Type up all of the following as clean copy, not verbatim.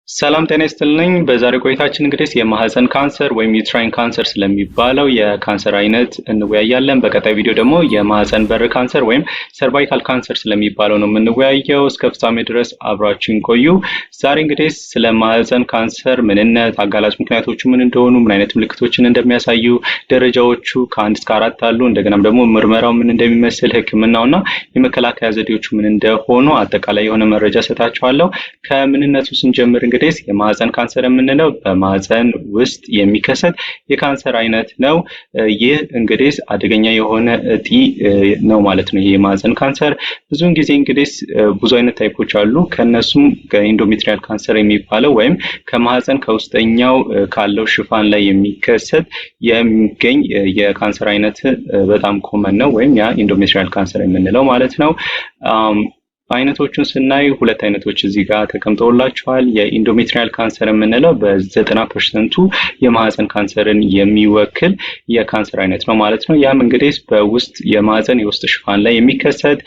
ሰላም ጤና ይስጥልኝ። በዛሬው ቆይታችን እንግዲህ የማህፀን ካንሰር ወይም uterine cancer ስለሚባለው የካንሰር አይነት እንወያያለን። በቀጣይ ቪዲዮ ደግሞ የማህፀን በር ካንሰር ወይም cervical cancer ስለሚባለው ነው የምንወያየው። እስከ ፍጻሜ ድረስ አብራችሁን ቆዩ። ዛሬ እንግዲህ ስለ ማህፀን ካንሰር ምንነት፣ አጋላጭ ምክንያቶቹ ምን እንደሆኑ፣ ምን አይነት ምልክቶችን እንደሚያሳዩ፣ ደረጃዎቹ ከ1 እስከ 4 አሉ። እንደገናም ደግሞ ምርመራው ምን እንደሚመስል፣ ሕክምናውና የመከላከያ ዘዴዎቹ ምን እንደሆኑ አጠቃላይ የሆነ መረጃ ሰጣችኋለሁ። ከምንነቱ ስንጀምር እንግዲህ የማህፀን ካንሰር የምንለው በማህፀን ውስጥ የሚከሰት የካንሰር አይነት ነው። ይህ እንግዲህ አደገኛ የሆነ እጢ ነው ማለት ነው። ይህ የማህፀን ካንሰር ብዙውን ጊዜ እንግዲህ ብዙ አይነት type ኦች አሉ። ከነሱም ከ endometrial cancer የሚባለው ወይም ከማህፀን ከውስጠኛው ካለው ሽፋን ላይ የሚከሰት የሚገኝ የካንሰር አይነት በጣም common ነው፣ ወይም ያ endometrial cancer የምንለው ማለት ነው። አይነቶቹን ስናይ ሁለት አይነቶች እዚህ ጋር ተቀምጠውላችኋል። የ endometrial cancer የምንለው በ90% ኡ የማህፀን ካንሰርን የሚወክል የካንሰር አይነት ነው ማለት ነው። ያም እንግዲህ በውስጥ የማህፀን የውስጥ ሽፋን ላይ የሚከሰት፣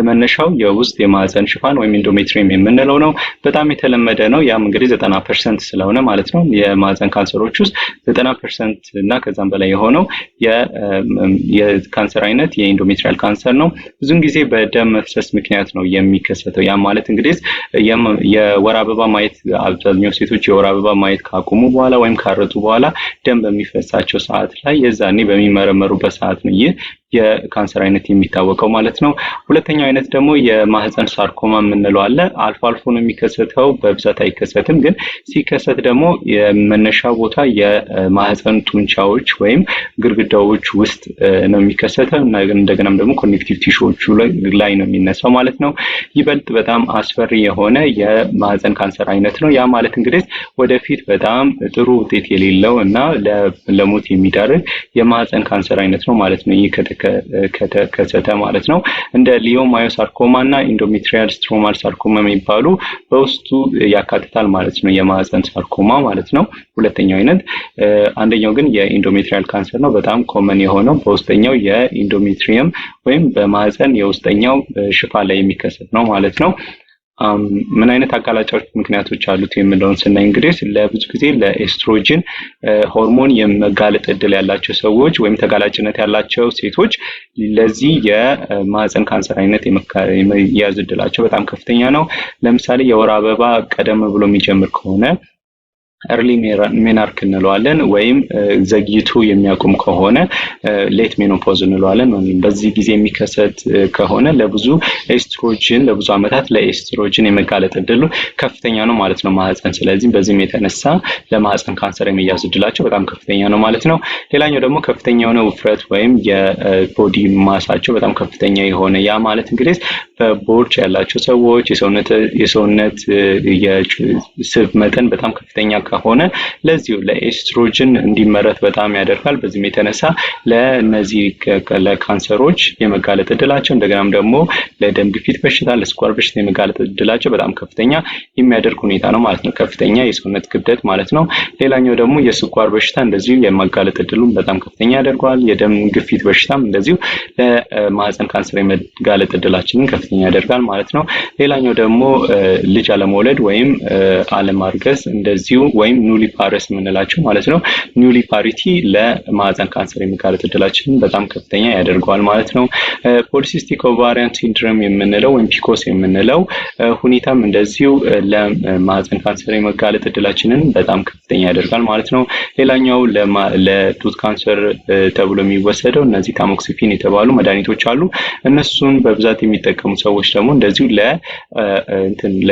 መነሻው የውስጥ የማህፀን ሽፋን ወይም endometrium የምንለው ነው። በጣም የተለመደ ነው። ያም እንግዲህ 90% ስለሆነ ማለት ነው። የማህፀን ካንሰሮች ውስጥ 90% እና ከዛም በላይ የሆነው የካንሰር አይነት የ endometrial cancer ነው። ብዙውን ጊዜ በደም መፍሰስ ምክንያት ነው የሚከሰተው። ያም ማለት እንግዲህ የወር አበባ ማየት፣ አብዛኛው ሴቶች የወር አበባ ማየት ካቆሙ በኋላ ወይም ካረጡ በኋላ ደም በሚፈሳቸው ሰዓት ላይ የዛኔ በሚመረመሩበት ሰዓት ነው ይህ የካንሰር አይነት የሚታወቀው ማለት ነው። ሁለተኛው አይነት ደግሞ የማህፀን sarcoma የምንለው አለ። አልፎ አልፎ ነው የሚከሰተው፣ በብዛት አይከሰትም። ግን ሲከሰት ደግሞ የመነሻ ቦታ የማህፀን ጡንቻዎች ወይም ግድግዳዎች ውስጥ ነው የሚከሰተው እና እንደገናም ደግሞ connective tissue ዎቹ ላይ ነው የሚነሳው ማለት ነው። ይበልጥ በጣም አስፈሪ የሆነ የማህፀን ካንሰር አይነት ነው። ያ ማለት እንግዲህ ወደፊት በጣም ጥሩ ውጤት የሌለው እና ለሞት የሚዳርግ የማህፀን ካንሰር አይነት ነው ማለት ነው። ይህ ከተከሰተ ማለት ነው። እንደ leiomyosarcoma እና endometrial stromal sarcoma የሚባሉ በውስጡ ያካትታል ማለት ነው። የማህፀን sarcoma ማለት ነው ሁለተኛው አይነት። አንደኛው ግን የ endometrial cancer ነው። በጣም common የሆነው በውስጠኛው የ endometrium ወይም በማህፀን የውስጠኛው ሽፋን ላይ የሚከሰት ነው ማለት ነው። ምን አይነት አጋላጫዎች ምክንያቶች አሉት የሚለውን ስናይ እንግዲህ ለብዙ ጊዜ ለኤስትሮጅን ሆርሞን የመጋለጥ እድል ያላቸው ሰዎች ወይም ተጋላጭነት ያላቸው ሴቶች ለዚህ የማህፀን ካንሰር አይነት የመያዝ እድላቸው በጣም ከፍተኛ ነው። ለምሳሌ የወር አበባ ቀደም ብሎ የሚጀምር ከሆነ early menarche እንለዋለን፣ ወይም ዘግይቶ የሚያቆም ከሆነ late menopause እንለዋለን። ወይም በዚህ ጊዜ የሚከሰት ከሆነ ለብዙ ኤስትሮጅን ለብዙ ዓመታት ለኤስትሮጅን የመጋለጥ እድሉ ከፍተኛ ነው ማለት ነው ማህፀን። ስለዚህ በዚህም የተነሳ ለማህፀን ካንሰር የመያዝ እድላቸው በጣም ከፍተኛ ነው ማለት ነው። ሌላኛው ደግሞ ከፍተኛ የሆነ ውፍረት ወይም የ body mass ኣቸው በጣም ከፍተኛ የሆነ፣ ያ ማለት እንግዲህ በቦርጭ ያላቸው ሰዎች የሰውነት የስብ መጠን በጣም ከፍተኛ ከሆነ ለዚሁ ለኤስትሮጅን እንዲመረት በጣም ያደርጋል። በዚህም የተነሳ ለእነዚህ ለካንሰሮች የመጋለጥ እድላቸው እንደገናም ደግሞ ለደም ግፊት በሽታ፣ ለስኳር በሽታ የመጋለጥ እድላቸው በጣም ከፍተኛ የሚያደርግ ሁኔታ ነው ማለት ነው። ከፍተኛ የሰውነት ክብደት ማለት ነው። ሌላኛው ደግሞ የስኳር በሽታ እንደዚሁ የመጋለጥ እድሉን በጣም ከፍተኛ ያደርገዋል። የደም ግፊት በሽታም እንደዚሁ ለማህፀን ካንሰር የመጋለጥ እድላችንን ከፍተኛ ያደርጋል ማለት ነው። ሌላኛው ደግሞ ልጅ አለመውለድ ወይም አለማርገዝ እንደዚሁ ወይም nulliparous የምንላቸው ማለት ነው። Nulliparity ለማህፀን ካንሰር የመጋለጥ እድላችንን በጣም ከፍተኛ ያደርገዋል ማለት ነው። Polycystic ovarian syndrome የምንለው ወይም PCOS የምንለው ሁኔታም እንደዚሁ ለማህፀን ካንሰር የመጋለጥ እድላችንን በጣም ከፍተኛ ያደርጋል ማለት ነው። ሌላኛው ለጡት ካንሰር ተብሎ የሚወሰደው እነዚህ tamoxifen የተባሉ መድኃኒቶች አሉ። እነሱን በብዛት የሚጠቀሙ ሰዎች ደግሞ እንደዚሁ ለ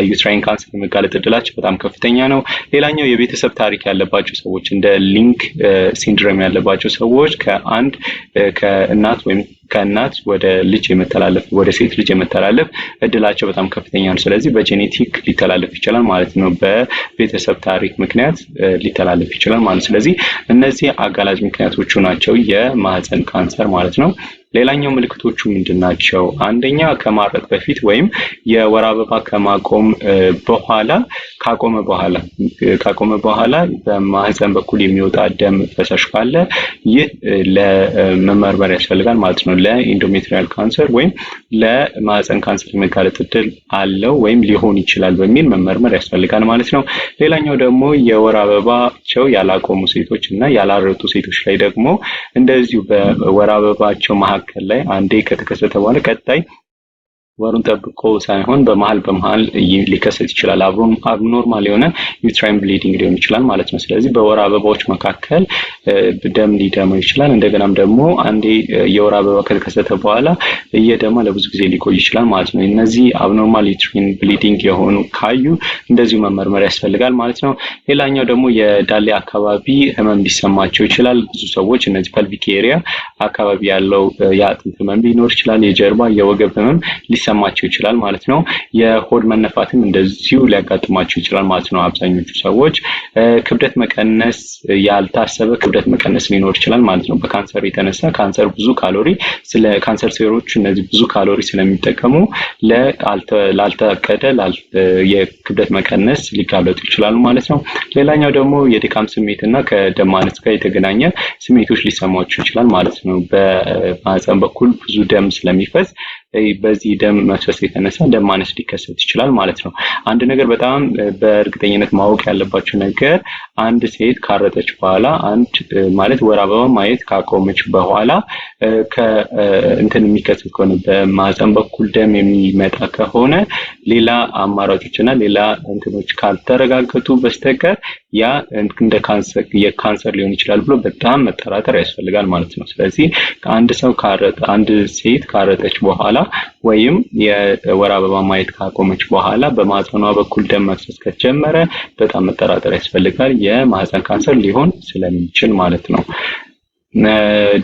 uterine cancer የመጋለጥ እድላቸው በጣም ከፍተኛ ነው። ሌላኛው የቤተሰብ ታሪክ ያለባቸው ሰዎች፣ እንደ Lynch syndrome ያለባቸው ሰዎች ከአንድ ከእናት ወይም ከእናት ወደ ልጅ የመተላለፍ፣ ወደ ሴት ልጅ የመተላለፍ እድላቸው በጣም ከፍተኛ ነው። ስለዚህ በ genetic ሊተላለፍ ይችላል ማለት ነው። በቤተሰብ ታሪክ ምክንያት ሊተላለፍ ይችላል ማለት ነው። ስለዚህ እነዚህ አጋላጭ ምክንያቶቹ ናቸው የማህፀን ካንሰር ማለት ነው። ሌላኛው ምልክቶቹ ምንድን ናቸው? አንደኛ ከማረጥ በፊት ወይም የወር አበባ ከማቆም በኋላ፣ ካቆመ በኋላ በማህፀን በኩል የሚወጣ ደም ፈሳሽ ካለ ይህ ለመመርመር ያስፈልጋል ማለት ነው። ነው። ለ endometrial cancer ወይም ለማህፀን ካንሰር የመጋለጥ እድል አለው ወይም ሊሆን ይችላል በሚል መመርመር ያስፈልጋል ማለት ነው። ሌላኛው ደግሞ የወር አበባቸው ያላቆሙ ሴቶች እና ያላረጡ ሴቶች ላይ ደግሞ እንደዚሁ በወር አበባቸው መካከል ላይ አንዴ ከተከሰተ በኋላ ቀጣይ ወሩን ጠብቆ ሳይሆን በመሀል በመሀል ሊከሰት ይችላል። Abnormal የሆነ uterine bleeding ሊሆን ይችላል ማለት ነው። ስለዚህ በወር አበባዎች መካከል ደም ሊደማው ይችላል። እንደገናም ደግሞ አንዴ የወር አበባ ከተከሰተ በኋላ እየደማ ለብዙ ጊዜ ሊቆይ ይችላል ማለት ነው። እነዚህ abnormal uterine bleeding የሆኑ ካዩ እንደዚሁ መመርመር ያስፈልጋል ማለት ነው። ሌላኛው ደግሞ የዳሌ አካባቢ ህመም ሊሰማቸው ይችላል። ብዙ ሰዎች እነዚህ pelvic area አካባቢ ያለው የአጥንት ህመም ሊኖር ይችላል። የጀርባ፣ የወገብ ህመም ሊሰማቸው ይችላል ማለት ነው። የሆድ መነፋትም እንደዚሁ ሊያጋጥማቸው ይችላል ማለት ነው። አብዛኞቹ ሰዎች ክብደት መቀነስ፣ ያልታሰበ ክብደት መቀነስ ሊኖር ይችላል ማለት ነው። በካንሰር የተነሳ ካንሰር ብዙ ካሎሪ ስለ ካንሰር ሴሎች እነዚህ ብዙ ካሎሪ ስለሚጠቀሙ ላልታቀደ የክብደት መቀነስ ሊጋለጡ ይችላሉ ማለት ነው። ሌላኛው ደግሞ የድካም ስሜት እና ከደም ማነስ ጋር የተገናኘ ስሜቶች ሊሰማቸው ይችላል ማለት ነው። በማህፀን በኩል ብዙ ደም ስለሚፈስ በዚህ ደም መፍሰስ የተነሳ ደም ማነስ ሊከሰት ይችላል ማለት ነው። አንድ ነገር በጣም በእርግጠኝነት ማወቅ ያለባችሁ ነገር፣ አንድ ሴት ካረጠች በኋላ፣ አንድ ማለት ወር አበባ ማየት ካቆመች በኋላ ከእንትን የሚከሰት ከሆነ፣ በማህፀን በኩል ደም የሚመጣ ከሆነ፣ ሌላ አማራጮች እና ሌላ እንትኖች ካልተረጋገጡ በስተቀር ያ እንደ ካንሰር የካንሰር ሊሆን ይችላል ብሎ በጣም መጠራጠር ያስፈልጋል ማለት ነው። ስለዚህ አንድ ሰው ካረጠ፣ አንድ ሴት ካረጠች በኋላ ወይም የወር አበባ ማየት ካቆመች በኋላ በማህፀኗ በኩል ደም መፍሰስ ከጀመረ በጣም መጠራጠር ያስፈልጋል፣ የማህፀን ካንሰር ሊሆን ስለሚችል ማለት ነው።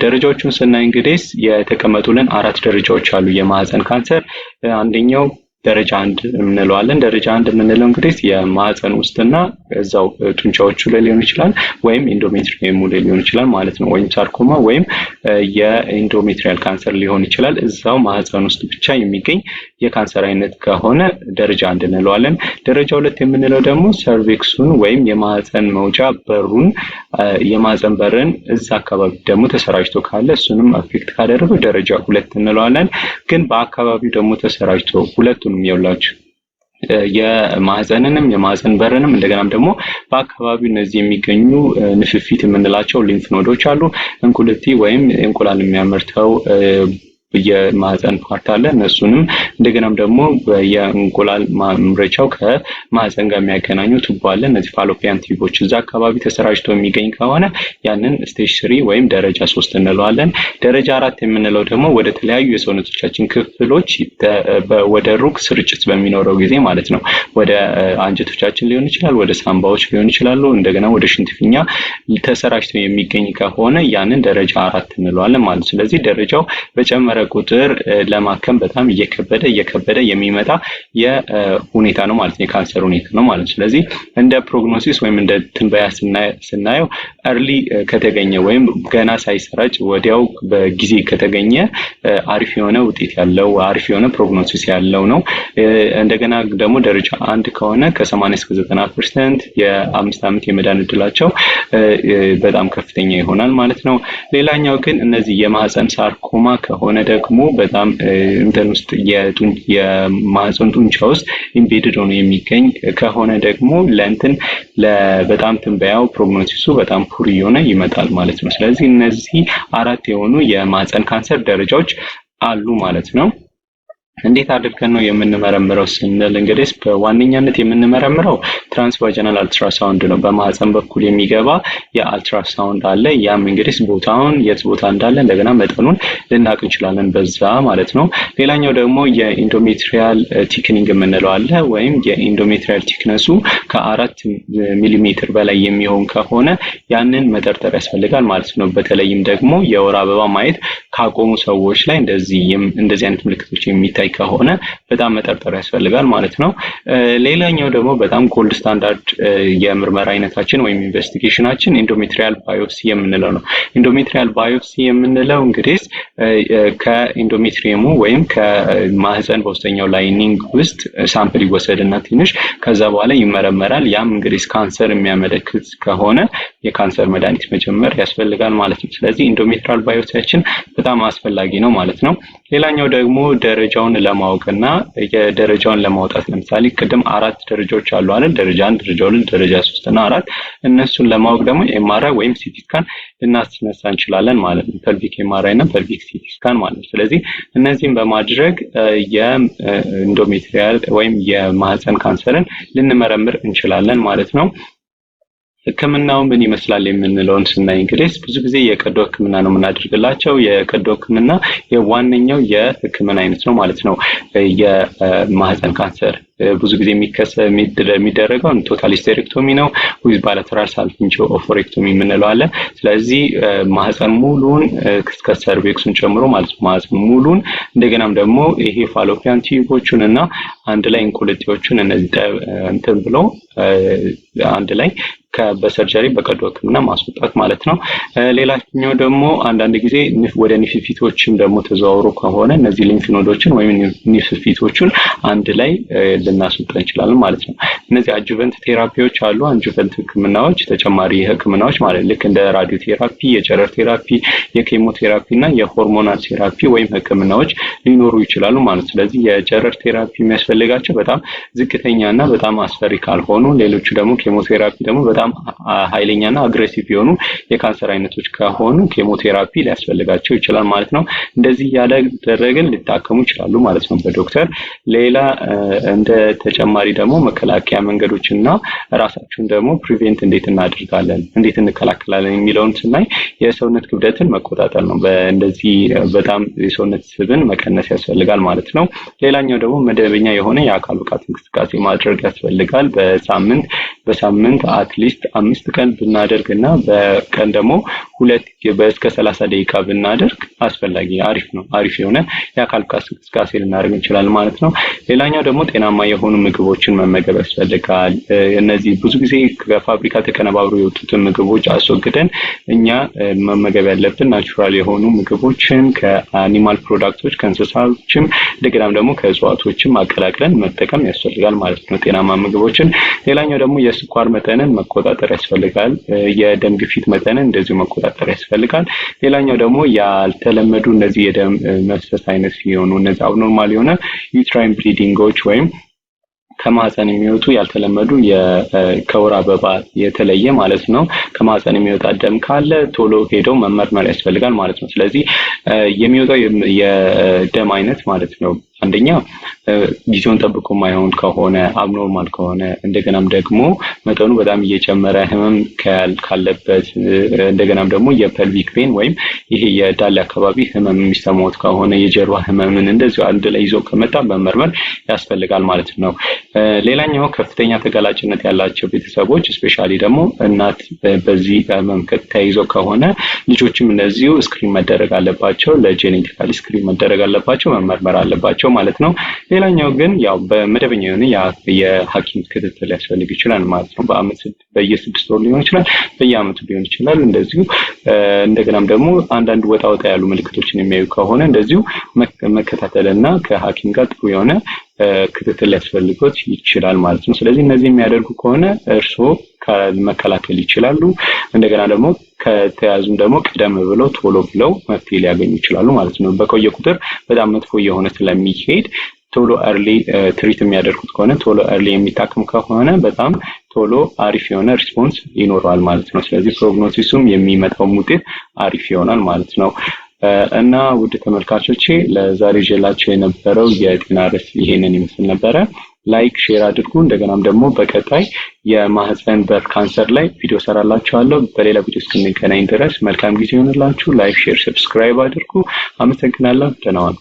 ደረጃዎቹን ስናይ እንግዲህ የተቀመጡልን አራት ደረጃዎች አሉ። የማህፀን ካንሰር አንደኛው ደረጃ 1 እንለዋለን። ደረጃ 1 የምንለው እንግዲህ የማህፀን ውስጥና እዛው ጡንቻዎቹ ላይ ሊሆን ይችላል ወይም endometrium ኡ ላይ ሊሆን ይችላል ማለት ነው። ወይም sarcoma ወይም የ endometrial cancer ሊሆን ይችላል። እዛው ማህፀን ውስጥ ብቻ የሚገኝ የካንሰር አይነት ከሆነ ደረጃ 1 እንለዋለን። ደረጃ 2 የምንለው ደግሞ cervix ኡን ወይም የማህፀን መውጫ በሩን፣ የማህፀን በርን እዛ አካባቢ ደግሞ ተሰራጭቶ ካለ፣ እሱንም affect ካደረገው ደረጃ 2 እንለዋለን። ግን በአካባቢው ደግሞ ተሰራጭቶ ሁለቱንም የውላችሁ የማህፀንንም የማህፀን በርንም እንደገናም ደግሞ በአካባቢው እነዚህ የሚገኙ ንፍፊት የምንላቸው lymph node ኦች አሉ። እንቁልቲ ወይም እንቁላል የሚያመርተው የማህፀን part አለ። እነሱንም እንደገናም ደግሞ የእንቁላል ማምረቻው ከማህፀን ጋር የሚያገናኙ ቱቦ አለ። እነዚህ fallopian tube ኦች እዛ አካባቢ ተሰራጭቶ የሚገኝ ከሆነ ያንን stage 3 ወይም ደረጃ 3 እንለዋለን። ደረጃ 4 የምንለው ደግሞ ወደ ተለያዩ የሰውነቶቻችን ክፍሎች ወደ ሩቅ ስርጭት በሚኖረው ጊዜ ማለት ነው። ወደ አንጀቶቻችን ሊሆን ይችላል፣ ወደ ሳምባዎች ሊሆን ይችላሉ። እንደገና ወደ ሽንት ፊኛ ተሰራጭቶ የሚገኝ ከሆነ ያንን ደረጃ 4 እንለዋለን ማለት ነው። ስለዚህ ደረጃው በጨመረ ቁጥር ለማከም በጣም እየከበደ እየከበደ የሚመጣ የሁኔታ ነው ማለት ነው፣ የካንሰር ሁኔታ ነው ማለት ነው። ስለዚህ እንደ prognosis ወይም እንደ ትንበያ ስናየው early ከተገኘ ወይም ገና ሳይሰራጭ ወዲያው በጊዜ ከተገኘ አሪፍ የሆነ ውጤት ያለው፣ አሪፍ የሆነ prognosis ያለው ነው። እንደገና ደግሞ ደረጃ 1 ከሆነ ከ80 እስከ 90% የ5 ዓመት የመዳን እድላቸው በጣም ከፍተኛ ይሆናል ማለት ነው። ሌላኛው ግን እነዚህ የማህፀን sarcoma ከሆነ ደግሞ በጣም እንትን ውስጥ የማህፀን ጡንቻ ውስጥ embedded ሆኖ የሚገኝ ከሆነ ደግሞ ለእንትን በጣም ትንበያው prognosis ኡ በጣም poor እየሆነ ይመጣል ማለት ነው። ስለዚህ እነዚህ አራት የሆኑ የማህፀን ካንሰር ደረጃዎች አሉ ማለት ነው። እንዴት አድርገን ነው የምንመረምረው ስንል እንግዲህ በዋነኛነት የምንመረምረው transvaginal ultrasound ነው። በማህፀን በኩል የሚገባ የአልትራሳውንድ አለ። ያም እንግዲህ ቦታውን፣ የት ቦታ እንዳለ፣ እንደገና መጠኑን ልናውቅ እንችላለን በዛ ማለት ነው። ሌላኛው ደግሞ የ endometrial thickening የምንለው አለ። ወይም የ endometrial thickness ኡ ከ4 ሚሊሜትር በላይ የሚሆን ከሆነ ያንን መጠርጠር ያስፈልጋል ማለት ነው። በተለይም ደግሞ የወር አበባ ማየት ካቆሙ ሰዎች ላይ እንደዚህ አይነት ምልክቶች የሚታዩ የሚታይ ከሆነ በጣም መጠርጠር ያስፈልጋል ማለት ነው። ሌላኛው ደግሞ በጣም gold standard የምርመራ አይነታችን ወይም investigation ኣችን endometrial biopsy የምንለው ነው። Endometrial biopsy የምንለው እንግዲህ ከ endometrium ኡ ወይም ከማህፀን በውስጠኛው lining ውስጥ sample ይወሰድና ትንሽ ከዛ በኋላ ይመረመራል። ያም እንግዲህ ካንሰር የሚያመለክት ከሆነ የካንሰር መድኃኒት መጀመር ያስፈልጋል ማለት ነው። ስለዚህ endometrial biopsy ያችን በጣም አስፈላጊ ነው ማለት ነው። ሌላኛው ደግሞ ደረጃውን ለማወቅና የደረጃውን ለማውጣት፣ ለምሳሌ ቅድም አራት ደረጃዎች አሉ አይደል? ደረጃ 1፣ ደረጃ 2፣ ደረጃ 3 እና 4። እነሱን ለማወቅ ደግሞ MRI ወይም CT scan ልናስነሳ እንችላለን ማለት ነው። Pelvic MRI እና pelvic CT scan ማለት ነው። ስለዚህ እነዚህን በማድረግ የ endometrial ወይም የማህፀን ካንሰርን ልንመረምር እንችላለን ማለት ነው። ህክምናው ምን ይመስላል የምንለውን ስናይ እንግዲህ ብዙ ጊዜ የቀዶ ህክምና ነው የምናደርግላቸው። የቀዶ ህክምና የዋነኛው የህክምና አይነት ነው ማለት ነው። የማህፀን ካንሰር ብዙ ጊዜ የሚደረገው total hysterectomy ነው፣ with bilateral salpingo oophorectomy የምንለው አለ። ስለዚህ ማህፀን ሙሉን እስከ cervix ኡን ጨምሮ ማለት ነው፣ ማህፀን ሙሉን፣ እንደገናም ደግሞ ይሄ fallopian tube ኦቹን እና አንድ ላይ እንቁልጤዎቹን እነዚህ እንትን ብሎ አንድ ላይ በ surgery በቀዶ ህክምና ማስወጣት ማለት ነው። ሌላኛው ደግሞ አንዳንድ ጊዜ ወደ ንፍፊቶችም ደግሞ ተዘዋውሮ ከሆነ እነዚህ lymph node ኦችን ወይም ንፍፊቶቹን አንድ ላይ ልናስወጣ እንችላለን ማለት ነው። እነዚህ adjuvant therapy ዎች አሉ። Adjuvant ህክምናዎች፣ ተጨማሪ ህክምናዎች ማለት ልክ እንደ radiotherapy፣ የጨረር therapy፣ የ ኬሞቴራፒ እና የ hormonal therapy ወይም ህክምናዎች ሊኖሩ ይችላሉ ማለት ነው። ስለዚህ የጨረር therapy የሚያስፈልጋቸው በጣም ዝቅተኛ እና በጣም አስፈሪ ካልሆኑ፣ ሌሎቹ ደግሞ ኬሞቴራፒ ደግሞ በጣም ኃይለኛና aggressive የሆኑ የካንሰር አይነቶች ከሆኑ ኬሞቴራፒ ሊያስፈልጋቸው ይችላል ማለት ነው። እንደዚህ እያደረግን ሊታከሙ ይችላሉ ማለት ነው በዶክተር። ሌላ እንደ ተጨማሪ ደግሞ መከላከያ መንገዶች እና ራሳችሁን ደግሞ prevent እንዴት እናደርጋለን፣ እንዴት እንከላከላለን የሚለውን ስናይ የሰውነት ክብደትን መቆጣጠር ነው። እንደዚህ በጣም የሰውነት ስብን መቀነስ ያስፈልጋል ማለት ነው። ሌላኛው ደግሞ መደበኛ የሆነ የአካል ብቃት እንቅስቃሴ ማድረግ ያስፈልጋል። በሳምንት at least 5 ቀን ብናደርግ እና በቀን ደግሞ 2 እስከ 30 ደቂቃ ብናደርግ አስፈላጊ አሪፍ ነው። አሪፍ የሆነ የአካል ብቃት እንቅስቃሴ ልናደርግ እንችላለን ማለት ነው። ሌላኛው ደግሞ ጤናማ የሆኑ ምግቦችን መመገብ ያስፈልጋል። እነዚህ ብዙ ጊዜ ከፋብሪካ ተቀነባብሮ የወጡትን ምግቦች አስወግደን እኛ መመገብ ያለብን natural የሆኑ ምግቦችን ከ animal product ኦች፣ ከእንስሳዎችም እንደገናም ደግሞ ከእጽዋቶችም አቀላቅለን መጠቀም ያስፈልጋል ማለት ነው፣ ጤናማ ምግቦችን። ሌላኛው ደግሞ የስኳር መጠንን መቆጣጠር ያስፈልጋል። የደም ግፊት መጠንን እንደዚሁ መቆጣጠር ያስፈልጋል። ሌላኛው ደግሞ ያልተለመዱ እነዚህ የደም መፍሰስ አይነት ሲሆኑ፣ እነዚህ abnormal የሆነ uterine bleeding ኦች ወይም ከማህፀን የሚወጡ ያልተለመዱ፣ ከወር አበባ የተለየ ማለት ነው፣ ከማህፀን የሚወጣ ደም ካለ ቶሎ ሄደው መመርመር ያስፈልጋል ማለት ነው። ስለዚህ የሚወጣው የደም አይነት ማለት ነው፣ አንደኛ ጊዜውን ጠብቆ ማይሆን ከሆነ፣ abnormal ከሆነ፣ እንደገናም ደግሞ መጠኑ በጣም እየጨመረ ህመም ካለበት፣ እንደገናም ደግሞ የ pelvic pain ወይም ይሄ የዳሌ አካባቢ ህመም የሚሰማዎት ከሆነ፣ የጀርባ ህመምን እንደዚሁ አንድ ላይ ይዞ ከመጣ መመርመር ያስፈልጋል ማለት ነው። ሌላኛው ከፍተኛ ተጋላጭነት ያላቸው ቤተሰቦች፣ especially ደግሞ እናት በዚህ ህመም ተይዞ ከሆነ ልጆችም እንደዚሁ screen መደረግ አለባቸው። ለ genetically screen መደረግ አለባቸው፣ መመርመር አለባቸው ማለት ነው። ሌላኛው ግን ያው በመደበኛ የሆነ የሐኪም ክትትል ሊያስፈልግ ይችላል ማለት ነው። በአመት በየ6 ወር ሊሆን ይችላል፣ በየአመቱ ሊሆን ይችላል። እንደዚሁ እንደገናም ደግሞ አንዳንድ ወጣ ወጣ ያሉ ምልክቶችን የሚያዩ ከሆነ እንደዚሁ መከታተልና ከሐኪም ጋር ጥሩ የሆነ ክትትል ሊያስፈልጎት ይችላል ማለት ነው። ስለዚህ እነዚህ የሚያደርጉ ከሆነ እርስዎ መከላከል ይችላሉ። እንደገና ደግሞ ከተያዙም ደግሞ ቀደም ብለው ቶሎ ብለው መፍትሄ ሊያገኙ ይችላሉ ማለት ነው። በቆየ ቁጥር በጣም መጥፎ እየሆነ ስለሚሄድ ቶሎ early treat የሚያደርጉት ከሆነ፣ ቶሎ early የሚታከም ከሆነ በጣም ቶሎ አሪፍ የሆነ response ይኖረዋል ማለት ነው። ስለዚህ prognosis ኡም የሚመጣውም ውጤት አሪፍ ይሆናል ማለት ነው። እና ውድ ተመልካቾቼ፣ ለዛሬ ይዤላችሁ የነበረው የጤና ርዕስ ይሄንን ይመስል ነበረ። Like፣ share አድርጉ። እንደገናም ደግሞ በቀጣይ የማህፀን በር ካንሰር ላይ ቪዲዮ ሰራላችኋለሁ። በሌላ ቪዲዮ እስክንገናኝ ድረስ መልካም ጊዜ ይሆንላችሁ። Like፣ share፣ subscribe አድርጉ። አመሰግናለሁ። ደህና ዋሉ።